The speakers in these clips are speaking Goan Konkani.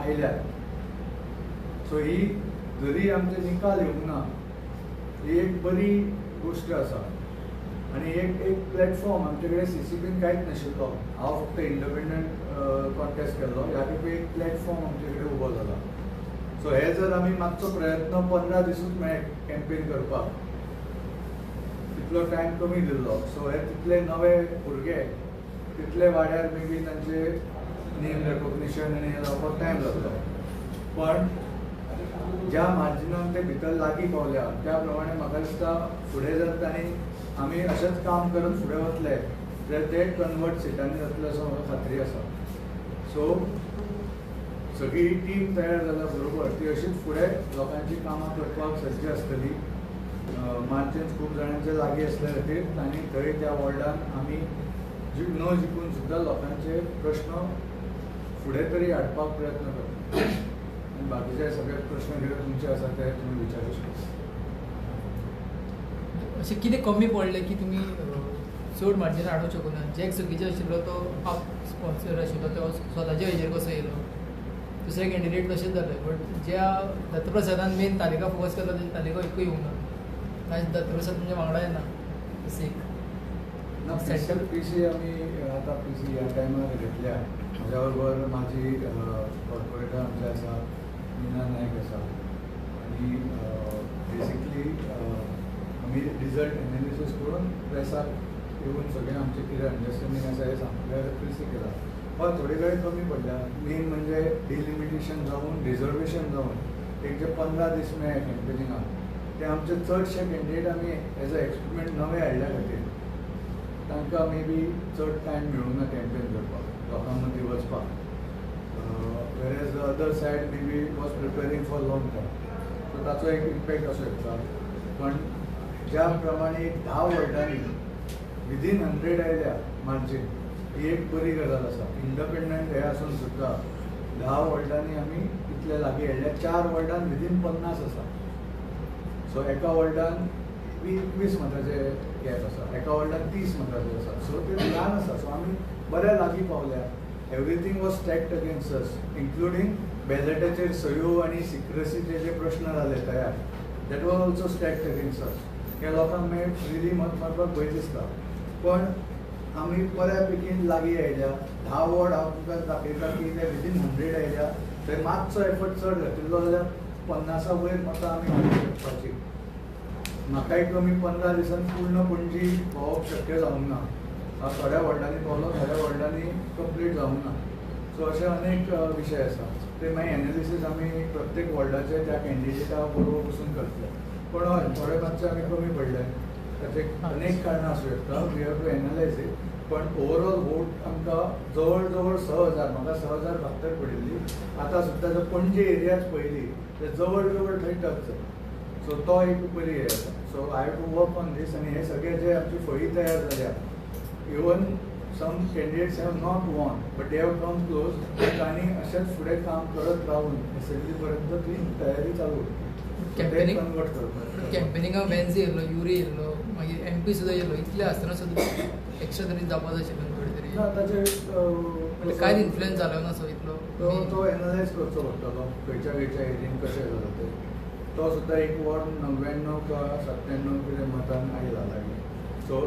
आयल्यात. सो ही जरी आमचे निकाल येवंक ना, ही एक बरी गोश्ट आसा. आनी एक एक प्लॅटफॉर्म आमचे कडेन सीसीपीन कांयच नाशिल्लो, हांव फक्त इंडिपेंडंट कॉन्टेस्ट केल्लो, ह्या खेपे एक प्लॅटफॉर्म आमचे कडेन उबो जाला. सो हे जर आमी मातसो प्रयत्न 15 दिसूच मेळ्ळे कॅम्पेन करपाक, तितलो टायम कमी दिल्लो. सो हे तितले नवे भुरगे तितले वाड्यार मे बी तांचे नेम रेकोग्निशन आनी हे जावपाक टायम लागलो, पण ज्या मार्जिनान ते भितर लागीं पावल्या त्या प्रमाणे म्हाका दिसता फुडें जर तांणी आमी अशेंच काम करत फुडें वतले जाल्यार ते कन्वर्ट सिटांनी जातले असो म्हाका खात्री आसा. सो सगळी टीम तयार जाल्या बरोबर ती अशीच फुडें लोकांची कामां करपाक सज्ज आसतली. मार्जिन्स खूब जाणांचे लागीं आसल्या खातीर तांणी थंय त्या वॉर्डान आमी न जिखून सुद्दां लोकांचे प्रश्न फुडें तरी हाडपाक प्रयत्न करता. आनी बाकीचे सगळे प्रश्न कितें तुमचे आसा ते तुमी विचारूं शकता. अशें कितें कमी पडलें की तुमी चड मार्जिन हाडूंक शकना? जॅक सगीचे आशिल्लो तो आप स्पॉन्सर आशिल्लो तो स्वताच्या हेजेर कसो येयलो, दुसरे कॅन्डिडेट तशेंच जालें, बट ज्या दत्तप्रसादान मेन तालिका फोकस केलो तेजे तालिका एकूय येवंक ना. आनी दत्तप्रसाद तुमच्या वांगडा येना सीक ना. सेंट्रल पी सी आमी आतां पी सी ह्या टायमार घेतल्या. म्हज्या बरोबर म्हाजी कॉर्पोरेटर आमचे आसा मीना नायक आसा, आनी बेसिकली आमी रिजल्ट एनालिसीस करून प्रेसाक येवन सगळें आमचें कितें अंडरस्टँडींग आसा हें सांगल्यार पी सी केला. हय, थोडे कडेन कमी पडल्या. मेन म्हणजे डिलिमिटेशन जावन रिजर्वेशन जावन एक जे 15 दीस मेळ्ळे कॅम्पेनिंगाक ते आमचे चडशे कॅन्डिडेट आमी एज अ एक्सपेरिमेंट नवे हाडल्या खातीर तांकां मे बी चड टायम मेळूंक ना कॅम्पेन करपाक, लोकां मदीं वचपाक. Whereas the other side may be was preparing for long time, so ताचो एक इम्पॅक्ट आसूं शकता. पण ज्या प्रमाणे एक 10 वॉर्डांनी विदीन 100 आयल्या मार्जीन, ही एक बरी गजाल आसा. इंडिपेंडंट हे आसून सुद्दां 10 वॉर्डांनी आमी इतले लागीं हाडल्या. 4 वॉर्डान विदीन 50 आसा. सो एका वॉर्डान 21 मताचे गॅप आसा, एका वॉर्डान 30 मताचे आसा. सो ते ल्हान आसा. सो आमी बऱ्या लागीं पावल्या. Everything was stacked against us, including बॅलेटाचेर सयो आनी सिक्रसीचे जे प्रश्न जाले तयार, that was also stacked against us. ह्या लोकांक मागीर फ्रिली मत मारपाक भंय दिसता, पण आमी बऱ्या पैकी लागीं आयल्या. 10 वॉर्ड हांव तुमकां दाखयता की ते विदीन 100 आयल्या. थंय मातसो एफर्ट चड घातिल्लो जाल्यार 50 वयर मतां आमी हाडूंक शकपाची. म्हाकाय कमी 15 दिसान पूर्ण पणजी पावप शक्य जावंक ना. हांव थोड्या वॉर्डांनी पावलो, थोड्या वॉर्डांनी कंप्लीट जावंक ना. सो अशे अनेक विशय आसा ते मागीर एनालिसीस आमी प्रत्येक वॉर्डाचे त्या कॅन्डिडेटा बरोबर बसून करतले. पण हय, थोडे मातशे आमी कमी पडले, ताचे अनेक कारणां आसूं शकता. We have to analyse it. पण ओवरऑल वोट आमकां जवळ जवळ 6000, म्हाका 6072 पडिल्ली. आतां सुद्दां जर पणजे एरियाच पळयली तर जवळ जवळ थंय टच जाता. सो तो एक बरी हे आसा. So I have to work on this. आनी हे सगळे जे आमची फळी तयार जाल्या, even some candidates have not won but they have come close. तांणी अशेंच फुडें काम करत रावून एसेंब्ली पर्यंत ती तयारी चालू कन्वर्ट करपाक. कॅम्पेनिंगाक वेन्झी येयल्लो, युरी येयल्लो, मागीर एम पी सुद्दां येयल्लो. इतले आसतना सुद्दां एक्स्ट्रा तरी जावपाक जाय आशिल्लें थोडे तरी. ना, ताचे कांयच इन्फ्लुयन्स जालो ना. सो इतलो तो एनालायज करचो पडटलो खंयच्या खंयच्या एरियेन कशें जालां तें. तो सुद्दां एक वॉर्ड 99 का 97 कितें मतान आयला लागीं. सो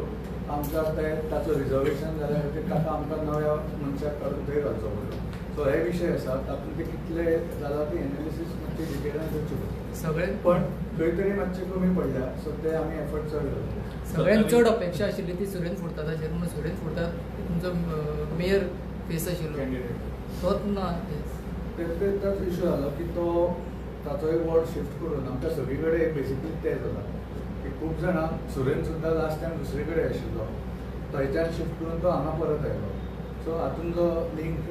आमकां ते ताचो रिजर्वेशन जाल्या खातीर ताका आमकां नव्या मनशाक काडून थंय घालचो पडलो. सो हे विशय आसा, तातूंत ते कितले जाला ती एनालिसीस मातशी डिटेलान करची पडटा सगळे. पण खंय तरी मातशे कमी पडल्या. सो ते आमी एफर्ट चड घालता. सगळ्यांत चड अपेक्षा आशिल्ली ती सुरेन फुर्तादाचेर, म्हणून सुरेन फुर्ताद तुमचो मेयर फेस आशिल्लो कॅन्डिडेट तोच ना. ते ताचो इशू जालो की तो ताचोय वॉर्ड शिफ्ट करून आमकां सगळी कडेन बेसिकली तें जाला की खूब जाणां सुरेन सुद्दां लास्ट टायम दुसरे कडेन आशिल्लो, थंयच्यान शिफ्ट करून तो हांगा परत आयलो. सो हातून जो लिंक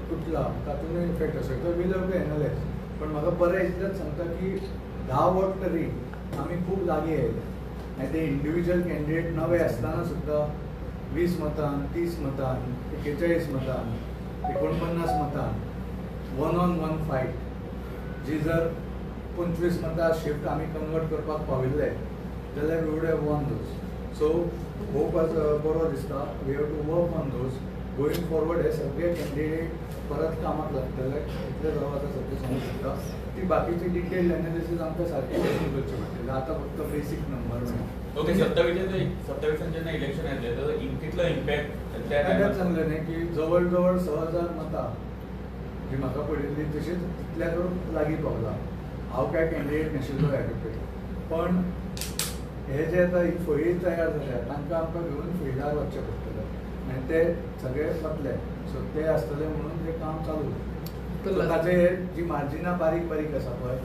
तुटला तातूंतय इफेक्ट आसो. तो वील have to analyse. पण म्हाका बरें इतलेंच सांगता की 10 वॉर्ड तरी आमी खूब लागीं आयले. आनी ते इंडिविज्युअल कॅन्डिडेट नवे आसतना सुद्दां 20 मतान, 30 मतान, 41 मतान, 49 मतान 1 on 1 fight जी जर 25 मतां शिफ्ट आमी कन्वर्ट करपाक पाविल्ले जाल्यार we would have won those. So hope आज बरो दिसता. We have to work on those going forward. हे सगळे कॅन्डिडेट परत कामाक लागतले इतलें हांव आतां सद्या सांगूंक शकता. ती बाकीची डिटेल्ड एनालिसीस आमकां सारकी बसून करची पडटली. आतां फक्त बेसीक नंबर मेळ्ळा. ओके, 27 जेन्ना इलेक्शन येतलें तर कितलो इम्पॅक्ट? तेंच सांगलें न्ही की जवळ जवळ 6000 मतां जी म्हाका पडिल्ली तशीच तितल्या तो लागीं पावला. हांव काय कॅन्डिडेट नाशिल्लो ह्या खेपे, पण हे जे आतां ही फळी तयार जाल्या तांकां आमकां घेवन फिल्डार वचचें पडटलें आनी ते सगळे वतले. सो ते आसतले म्हणून तें काम चालू. ताचे जी मार्जिनां बारीक बारीक आसा पळय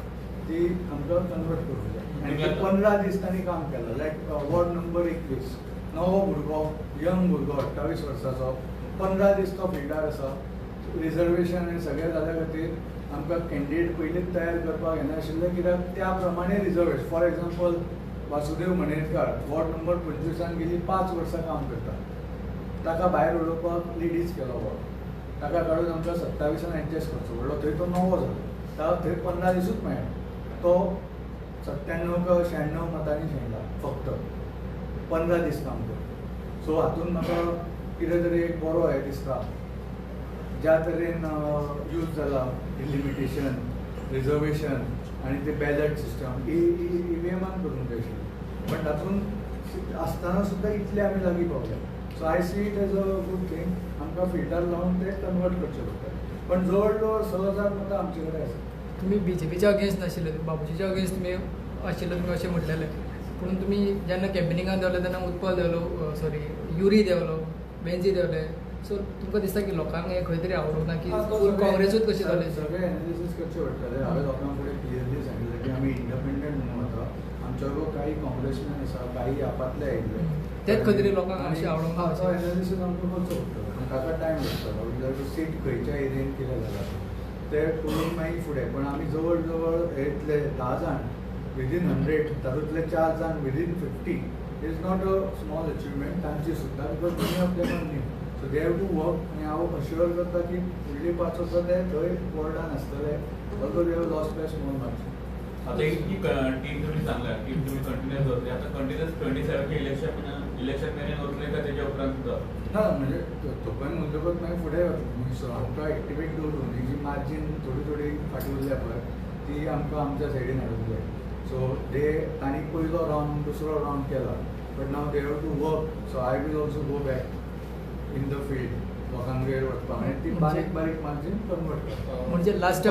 ती आमकां कन्वर्ट करूंक जाय. आनी 15 दीस तांणी काम केलां. लायक वॉर्ड नंबर 21, नवो भुरगो, यंग भुरगो, 28 वर्साचो, 15 दीस तो फिल्डार आसा. रिजर्वेशन आनी सगळें जाल्या खातीर आमकां कॅन्डिडेट पयलींच तयार करपाक येनाशिल्लें कित्याक त्या प्रमाणे reservation. For example Vasudev Manerkar ward number 25 गेली 5 वर्सां काम करता. ताका भायर उडोवपाक लेडीज केलो वॉर्ड, ताका काडून आमकां 27 एडजस्ट करचो पडलो. थंय तो नवो जालो, ताका थंय 15 दिसूच मेळ्ळा. तो 97 काय 96 मतांनी शेणला फक्त 15 दीस काम करून. सो हातून म्हाका कितें तरी एक बरो हें दिसता, ज्या तरेन यूज जाला लिमिटेशन, रिजर्वेशन आनी ते बॅलट सिस्टम EVM करूंक जाय आशिल्ली, पण तातूंत आसतना सुद्दां इतले आमी लागीं पावले. So I see it as a good thing. आमकां फिल्टर लावन ते कन्वर्ट करचे पडटा, पण जवळ जवळ 6000 मतां आमचे कडेन आसा. तुमी BJPच्या अगेन्स्ट नाशिल्ले, बाबूजीच्या अगेन्स्ट तुमी आशिल्ले तुमी अशें म्हटलेलें, पूण तुमी जेन्ना कॅम्पेनिंगान देंवले तेन्ना उत्पल देंवलो, सॉरी युरी देंवलो, बेंजी देंवले. सो तुमकां दिसता की लोकांक हें खंय तरी आवडूंक ना की फूल काँग्रेसूच कशें जालें? सगळें एनालिसीस करचें पडटलें. हांवें लोकां फुडें क्लियरली सांगिल्लें की आमी इंडिपेंडंट म्हणून वता. आमच्या बरोबर काही काँग्रेसमॅन आसा, काही आपातले आयिल्ले, तेच खंय तरी लोकांक अशें आवडूंक ना. तो एनालिसीस आमकां करचो पडटलो, पूण ताका टायम लागतलो. म्हणजे सीट खंयच्या एरियेन कितें जाला ते पळोवन मागीर फुडें. पण आमी जवळ जवळ इतले 10 जाण विदीन 100, तातूंतले 4 जाण within 50 is not a small achievement तांची सुद्दां, because many of them are new. So they have to work. आनी हांव अश्युअर करता की फुडलीं 5 वर्सां ते थंय वॉर्डान आसतले, although they have lost by small margin. आतां इतकी टीम तुमी सांगल्या, टीम तुमी कंटिन्युअस दवरतले, आतां कंटिन्युअस 27 इलेक्शन मेरेन वतले काय तेच्या उपरांत सुद्दां? ना, म्हणजे तो पण म्हणटकच मागीर फुडें वतले. आमकां एक्टिवेट दवरून ही जी मार्जीन थोडी थोडी फाटीं उरल्या पळय ती आमकां आमच्या सायडीन हाडूंक जाय. सो ते तांणी पयलो रावंड दुसरो रावंड केला, but now they have to work. So I will also go back in the field लोकांगेर वचपाक आनी ती बारीक बारीक मार्जीन कन्वर्ट करता. म्हणजे लास्ट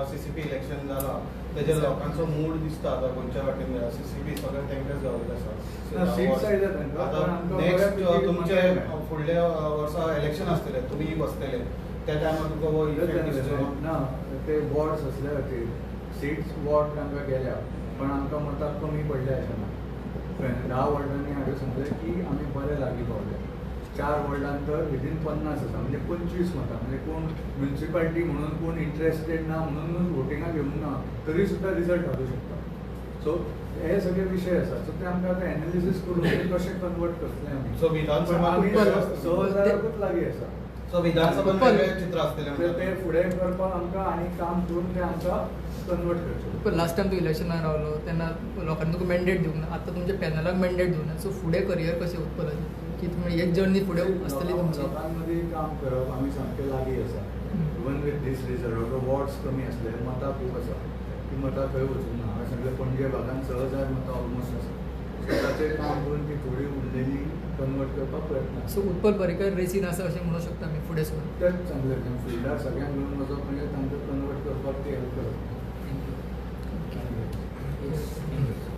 CCP election जाला तेजेर लोकांचो मूड दिसता आतां गोंयच्या वाटेन. CCP सगळें तांकांच गावल्लें आसा. सीट्स आयल्या तांकां. आतां नेक्स्ट तुमचे फुडल्या वर्सा इलेक्शन आसतलें, तुमी बसतले त्या टायमार तुमकां हो इफेक्ट दिसचो ना. ते वॉर्ड्स आसल्या खातीर सीट्स वॉर्ड तांकां गेल्या, पण आमकां मतां कमी पडल्या अशें ना. 10 वॉर्डांनी हांवें सांगलें की आमी बरे लागीं पावले. 4 वॉर्डान तर विदीन 50 आसा, म्हणजे 25 मतां. म्हणजे कोण म्युनिसिपालिटी म्हणून कोण इंट्रस्टेड ना म्हणून वोटिंगाक घेवंक ना तरी सुद्दां रिजल्ट हाडूं शकता. सो हे सगळे विशय आसा. सो ते आमकां आतां एनालिसीस करून कशें कन्वर्ट करतले आमी. सो विधानसभा 6000 लागीं आसा. सो विधानसभा वेगळें चित्र आसतलें, ते फुडें करपाक आमकां आनी काम करून ते आमकां कन्वर्ट करचें. पण लास्ट टायम तूं इलेक्शनाक रावलो तेन्ना लोकांनी तुका मॅन्डेट दिवंक ना, आतां तुमच्या पॅनलाक मॅन्डेट दिवंक ना. सो फुडें करियर कशें उत्पलाचें की तुमी हे जर्नी फुडें आसतली तुमची? लोकां मदीं काम करप आमी सामकें लागीं आसा. Even with this result wards कमी आसले, मतां खूब आसा, ती मतां खंय वचूंक ना. हांवें सांगलें पणजे भागान 6000 मतां ऑलमोस्ट आसा. सो ताचेर काम करून ती थोडी उरलेली कन्वर्ट करपाक प्रयत्न. सो उत्पल पर्रीकर रेसीन आसा अशें म्हणूंक शकता आमी फुडें सरून? तेंच सांगलें, फिल्डार सगळ्यांक घेवन वचप म्हणजे तांकां कन्वर्ट करपाक ती हेल्प करप. Thank you.